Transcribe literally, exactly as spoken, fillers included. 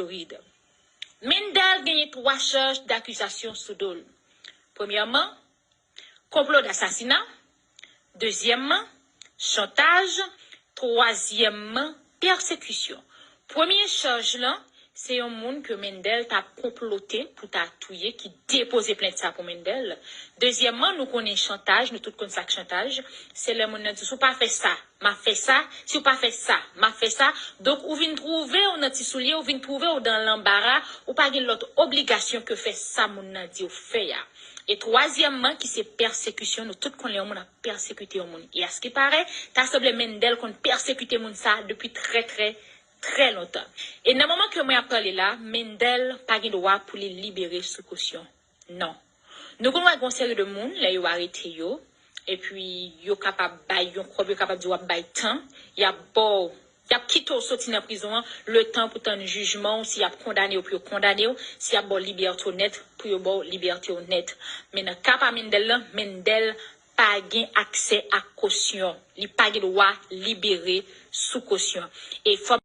Florid. Mendel genyen twa chaj dakizasyon sou do l. Premyèman, konplo dasasina. Dezyèmman, chantaj. Twazyèmman, pèsekisyon. Premye chaj lan, se yon moun ke Mendel t ap konplote pou ta touye ki depoze plent sa pou Mendel. Dezyèmman, nou konnen chantaj, nou tout konn sa k chantaj. Se lè moun nan di, "Si w pa fè sa, m a fè sa. Si w pa fè sa, m a fè sa." Donk, ou vin twouve w nan ti soulye, ou vin twouve w dan lanbara, ou pa gen lòt obligasyon ke fè sa moun nan di w fè a. E twazyèmman, ki se pèsekisyon, nou tout konnen yon moun ap pèsekite yon moun. E askipare, ta sanble Mendel konn pèsekite moun sa depi trè, trè, trè lontan. E nan moman ke mwen ap pale la, Mendel pa gen dwa pou li libere sou kosyon. Non. Nou konn wè gon seri de moun, lè yo arete yo, epi yo kapab bay yon kòb, yo kapab di w ap bay tan, y ap ba w, y ap kite w soti nan prizon an, letan pou tann jijman w, si y ap kondane w pou yo kondane w, si y ap ba w libète w nèt, pou yo ba w libète w nèt. Men nan ka pa Mendel lan, Mendel pa gen aksè ak kosyon. Li pa gen dwa libere sou kosyon. E fò